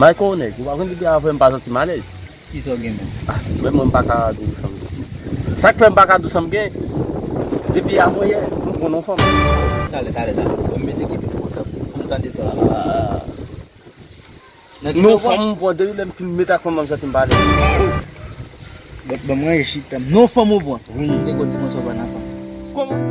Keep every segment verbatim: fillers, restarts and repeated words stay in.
Mayko, nèg, ou pa konn depi avè m pa santi m alèz. Kisa w gen menm? Ah, men mwen m pa ka dou san m gen. Sa k fè m pa ka dou san m gen? Depi avanyè, m pran yon fanm. Talè, talè, talè. Fò m mete ki plim konsa pou m tande sa w ap di. Ah. Nan ki sa w pran? Non, fanm m pran depi lè m fin met ak fanm nan, m santi m pa alèz. Bon, bon, mwen rejit tèm. Non, fanm ou pran. Wi. Nèg ou di konsa w pa nan fanm. Kòman?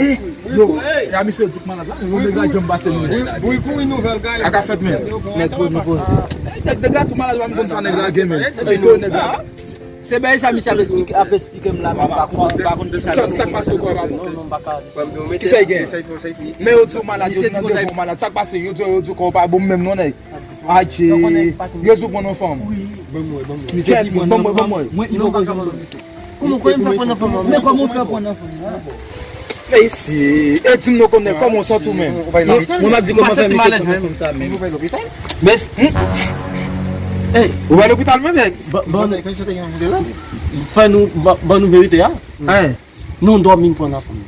Eh, yo, ya misye di k malad la, yon nèg la janm pase nou. Wi, wi, kouri nouvèl, guys. A ka fèt, men. Nèg, nou poze. Nèg, nèg la tou malad, w pa konn sa nèg la gen, men. Epi yo nèg la. Se bagay sa misye ap esplike, ap esplike m la, men m pa konn, m pa konn ki sa. Sa, sa k pase, ou kwè pa bon? Non, non, m pa ka. Ki sa y gen? Men yo di w malad, yo di nan devan w malad. Sa k pase? Yo di, yo di kò w pa bon menm non, nèg. Adje. Rezou pran nan fanm. Wi. Ban mwen, ban mwen. Misye di pran nan fanm. Mwen, mwen pa ka pran nan fanm. Kòman, kòman w fè pran nan fanm? Men kòman w fè pran nan fanm? Men isi, e di m non konnen kòman w santi w menm. Mwen, mwen m ap di kòman fè misye pran nan fanm sa menm. Men, hmm? Ey. Ou pa lopital menm, nèg? Ban, ban, fè nou, ban, ban nou verite a. Hein? Non, dòmi m pran nan fanm.